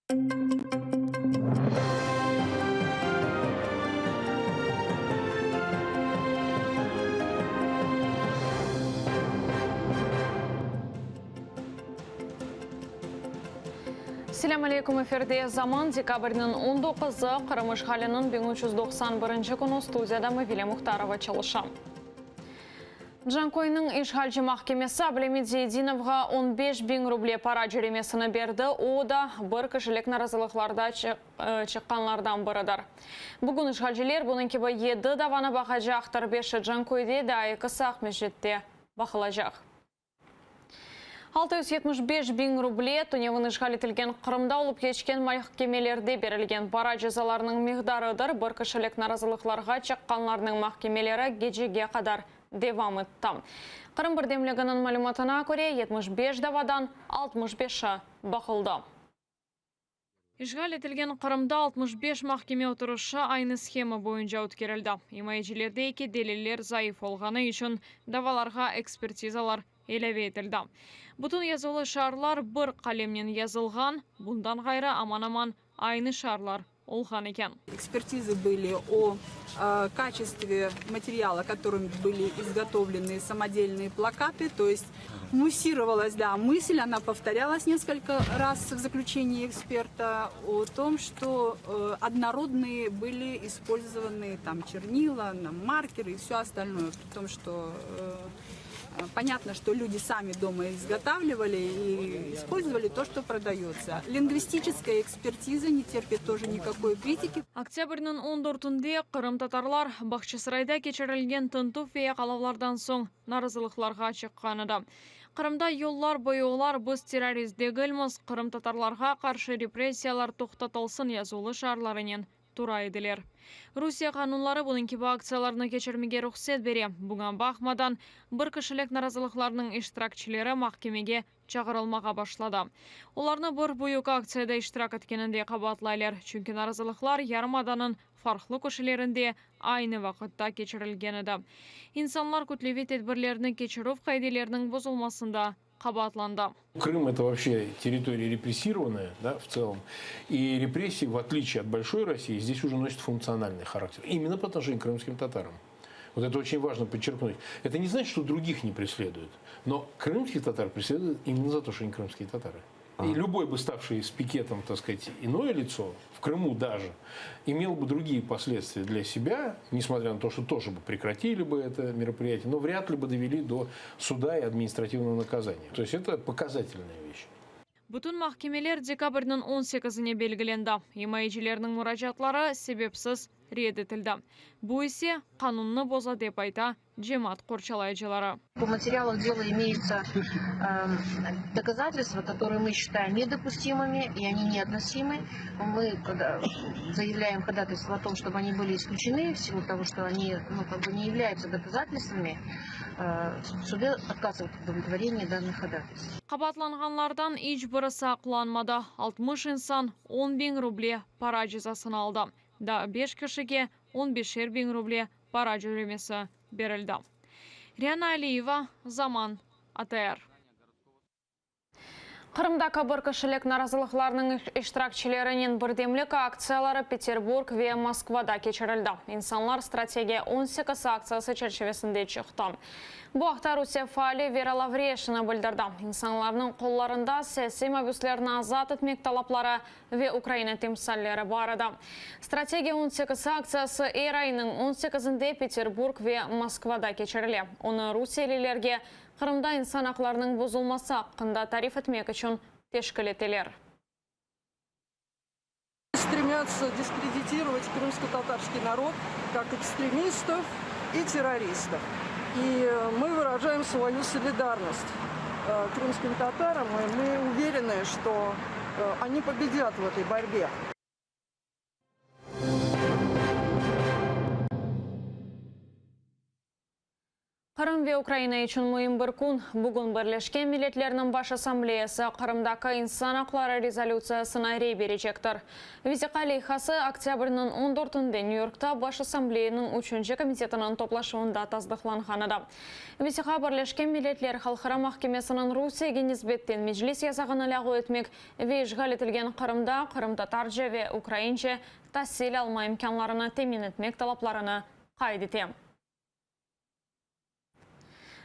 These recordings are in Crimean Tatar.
Selâm aleyküm, efirde Zaman, dekabrniñ 19-ı, Qırım işğaliniñ 1391 künü, studiyada Mavile Muhtarova çalışa. Canköyniñ işğalci mahkemesi Ablâmit Zeydinovğa 15 biñ ruble para cöremesini berdi, o da bir kişilik narazılıqlarda çıqqanlardan biridir. Bugün işğalciler bunıñ kibi yedi davanı baqacaqtır, beşi Canköyde, daa ekisi Aqmescitte baqılacaq. 675 biñ ruble, tünevin işğal etilgen Qırımda olıp keçken mahkemelerde berilgen para cezalarınıñ miqdarıdır. Bir kişilik narazılıqlarğa çıqqanlarnıñ mahkemeleri gecege qadar devam etti. Qırım birdemliginiñ malümatına köre, 75 davadan 65-i baqıldı. İşğal etilgen Qırımda 65 mahkeme oturışı aynı shema boyunca ötkerildi. İmayecilerdeki deliller zayıf olğanı içün davalarğa ekspertizalar ilâve etildi. Bütün yazılı şiarlar bir qalemnen yazılğan, bundan ğayrı aman-aman aynı şiarlar olğan eken. Экспертизы были о качестве материала, которым были изготовлены самодельные плакаты, то есть муссировалась, да, мысль, она повторялась несколько раз в заключении эксперта о том, что однородные были использованы там чернила, маркеры и все остальное, при том, что понятно, что люди сами дома изготавливали и использовали то, что продается. Лингвистическая экспертиза не терпит тоже никакой критики. Oktâbrniñ 14-ünde qırımtatarlar Bağçasarayda keçirilgen tintüv ve yaqalavlardan soñ narazılıqlarğa çıqqan edi. Qırımda yollar boyu olar biz terrorist degilmiz, qırımtatarlarğa qarşı repressiyalar toqtatılsın yazuvlı şiarlarınen tura ediler. Rusiye qanunları bunıñ kibi aktsiyalarnı keçirmege ruhset bere. Buña baqmadan, bir kişilik narazılıqlarnıñ iştirakçileri mahkemege çağırılmağa başladı. Olarnı bir büyük aktsiyada iştirak etkeninde qabaatlaylar, çünki narazılıqlar yarımadanıñ farqlı köşelerinde aynı vaqıtta keçirilgen edi. İnsanlar kütleviy tedbirlerni keçirüv qaideleriniñ bozulmasında qabaatlandı. Крым это вообще территория репрессированная, да, в целом. И репрессии, в отличие от большой России, здесь уже носят функциональный характер. Именно по отношению к крымским татарам. Вот это очень важно подчеркнуть. Это не значит, что других не преследуют. Но крымских татар преследуют именно за то, что они крымские татары. И любой бы ставший с пикетом, так сказать, иное лицо, в Крыму даже, имел бы другие последствия для себя, несмотря на то, что тоже бы прекратили бы это мероприятие, но вряд ли бы довели до суда и административного наказания. То есть это показательная вещь. Bütün mahkemeler dekabrniñ 18-ine belgilendi. İmayecilerniñ muracaatları sebepsiz red etildi. Bu ise qanunnı boza dep ayta cemaat qorçalayıcıları. По материалу дела имеются доказательства, которые мы считаем недопустимыми, и они неотносимы. Мы когда заявляем ходатайство о том, чтобы они были исключены в силу того, что они ну, как бы не являются доказательствами, суды отказывают в удовлетворении данных ходатайств. Qabaatlanğanlardan iç birisi aqlanmadı. 60 insan 10 biñ ruble para cezasını aldı. Daa 5 kişige 15'er biñ ruble para cöremesi berildi. Riana Aliyeva, Zaman, ATR. Qırımdaki bir kişilik narazılıqlarnıñ iştirakçilerinen birdemlik aktsiyaları Peterburg ve Moskvada keçirildi. İnsanlar Strategiya 18 aktsiyası çerçivesinde çıqtı. Bu aqta Rusiye faali Vera Lavreşina bildirdi. İnsanlarnıñ qollarında siyasiy mabüslerni azat etmek talapları ve Ukraina timsalleri bar edi. Strategiya 18 aktsiyası er aynıñ 18-nde Peterburg ve Moskvada keçirile. Onı rusiyelilerge Qırımda insan aqlarınıñ bozulması aqqında tarif etmek içün teşkil eteler. Стремятся дискредитировать крымско-татарский народ как экстремистов и террористов. И мы выражаем свою солидарность крымским татарам, и мы уверены, что они победят в этой борьбе. Qırım ve Ukraina içün müim bir kün. Bugün Birleşken Milletlerniñ Baş Assambleyası Qırımdaki insan aqları rezolütsiyasına rey berecektir. Vesiqa leyhası oktâbrniñ on dörtünde Nyu-Yorkta Baş Assambleyanıñ üçünci komitetiniñ toplaşuvında tasdıqlanğan edi. Vesiqa Birleşken Milletler Halqara mahkemesiniñ Rusiyege nisbetten Meclis yasağını lâğu etmek ve işğal etilgen Qırımda qırımtatarca ve ukraince tasil alma imkânlarını temin etmek talaplarını qayd ete.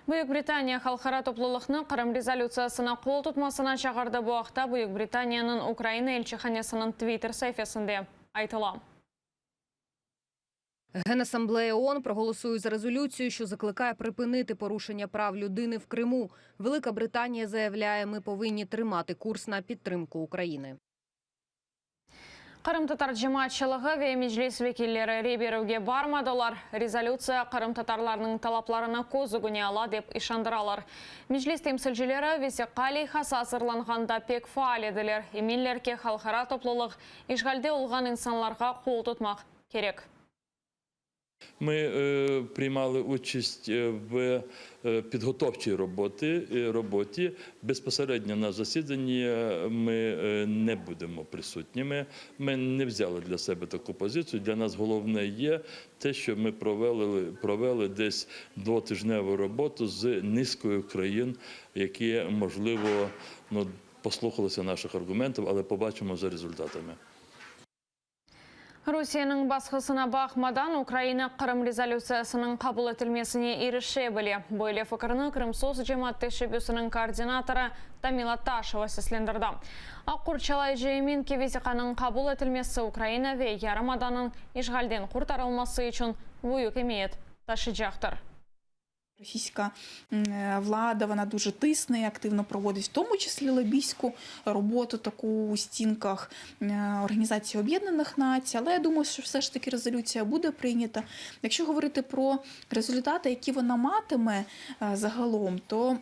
Büyük Britaniya halqara toplulıqnı Qırım rezolütsiyasına qol tutmasına çağırdı. Bu aqta Büyük Britaniyanıñ Ukraina elçihanesiniñ Twitter saifesinde aytıla. Генассамблея ООН проголосує за резолюцію, що закликає припинити порушення прав людини в Криму. Велика Британія заявляє, ми повинні тримати курс на підтримку України. Qırımtatar cemaatçılığı ve Meclis vekilleri rey berüvge barmadılar, rezolütsiya qırımtatarlarnıñ talaplarını köz ögüne ala, dep işandıralar. Meclis temsilcileri vesiqa leyhası azırlanğanda pek faal ediler, eminler ki, halqara toplulıq işğalde olğan insanlarğa qol tutmaq kerek. Ми приймали участь в підготовчій роботі, роботі. Безпосередньо на засіданні ми не будемо присутніми. Ми не взяли для себе таку позицію. Для нас головне є те, що ми провели, провели десь двотижневу роботу з низкою країн, які, можливо, ну, послухалися наших аргументів, але побачимо за результатами. Rusiyeniñ basqısına baqmadan, Ukraina Qırım rezolütsiyasınıñ qabul etilmesine irişe bile. Böyle fikirni Krımsos cemaat teşebbüsiniñ koordinatorı Tamila Taşeva seslendirdi. Aq qorçalayıcı emin ki, vesiqanıñ qabul etilmesi Ukraina ve yarımadanıñ işğalden qurtarılması içün büyük emiyet taşıycaqtır. Російська влада вона дуже тисне і активно проводить, в тому числі лобістську роботу таку у стінках Організації Об'єднаних Націй. Але я думаю, що все ж таки резолюція буде прийнята. Якщо говорити про результати, які вона матиме загалом, то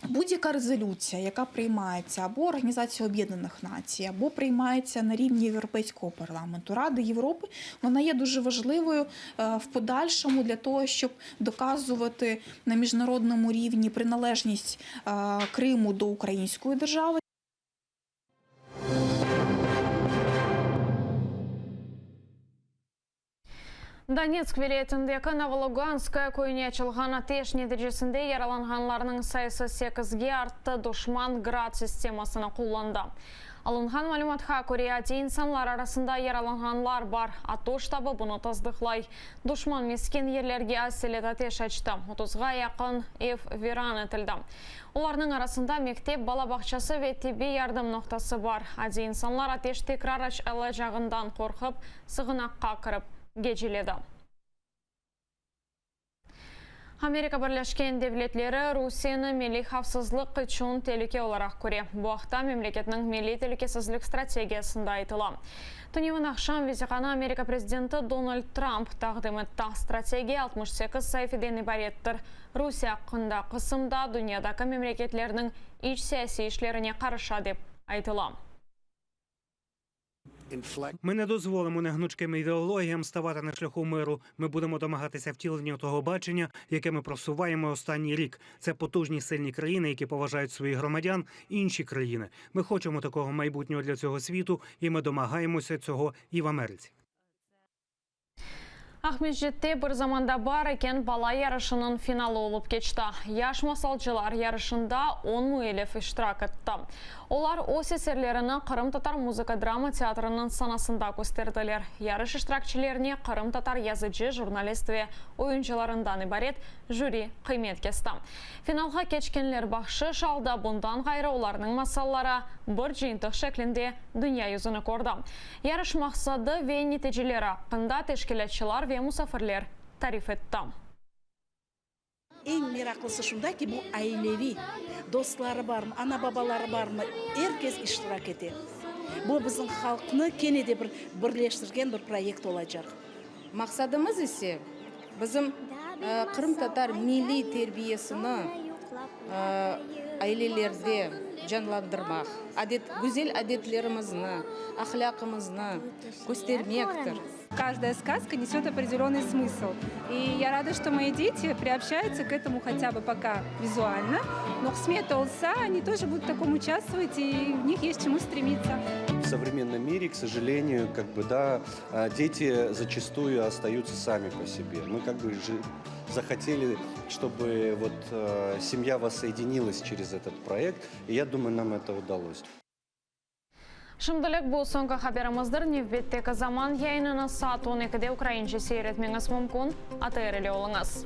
Будь-яка резолюція, яка приймається або Організацією Об'єднаних Націй, або приймається на рівні Європейського парламенту Ради Європи, вона є дуже важливою в подальшому для того, щоб доказувати на міжнародному рівні приналежність Криму до української держави. Donetsk vilâyetindeki Novoluganskoye köyüne açılğan ateş neticesinde yaralanğanlarnıñ sayısı sekizge arttı, duşman Grad sistemasını qullandı. Alınğan malümatqa köre, adiy insanlar arasında yaralanğanlar bar, ATO ştabı bunı tasdıqlay. Duşman mesken yerlerge aselet ateş açtı, otuzğa yaqın ev viran etildi. Olarnıñ arasında mektep, bala bağçası ve tibbiy yardım noqtası bar. Adiy insanlar ateş tekrar açılacağından qorqıp, sığınaqqa kirip geceledi. Amerika Birleşken Devletleri Rusiyeni milliy havfsızlıq içün telüke olaraq köre. Bu aqta memleketniñ Milliy telükesizlik strategiyasında aytıla. Tünevin aqşam vesiqanı Amerika prezidenti Donald Tramp taqdim etti. Strategiya 68 saifeden ibarettir. Rusiye aqqında qısımda dünyadaki memleketlerniñ iç siyasiy işlerine qarışa dep aytıla. Ми не дозволимо негнучким ідеологіям ставати на шляху миру. Ми будемо домагатися втілення того бачення, яке ми просуваємо останній рік. Це потужні сильні країни, які поважають своїх громадян, інші країни. Ми хочемо такого майбутнього для цього світу, і ми домагаємося цього і в Америці. Aqmescitte bir zamanda bar eken bala yarışınıñ finalı olıp keçti. Yaş masalcılar yarışında on müellif iştirak etti. Olar öz eserlerini Qırımtatar muzıka-drama teatrınıñ sanasında kösterdiler. Yarış iştirakçilerine qırımtatar yazıcı, jurnalist ve oyuncılarından ibaret jüri qıymet kesti. Finalğa keçkenler bahşış aldı, bundan ğayrı olarnıñ masalları bir cıyıntıq şeklinde dünya yüzüni kördi. Yarış maqsadı ve neticeleri aqqında teşkilâtçılar ve musafirler tarif etti. Eñ meraqlısı şunda ki, bu aileviy, dostları barmı, ana-babaları barmı, er kes iştirak ete. Bu bizim halqnı kene de bir birleştirgen bir proyekt olacaq. Maqsadımız ise, bizim qırımtatar milliy terbiyesini. Ailelerde canlandırmaq, adet, güzel adetlerimizni, ahlâqımıznı köstermektir. Каждая сказка несет определенный смысл. И я рада, что мои дети приобщаются к этому хотя бы пока визуально. Но qısmet olsa, они тоже будут в таком участвовать, и в них есть чему стремиться. В современном мире, к сожалению, как бы, да, дети зачастую остаются сами по себе. Мы как бы захотели, чтобы вот семья воссоединилась через этот проект, и я думаю, нам это удалось. Şimdilik bu soñki haberimizdir. Nevbetteki zaman yayınını saat 12-de ukraince seyir etmeñiz mümkün. ATR ile oluñız.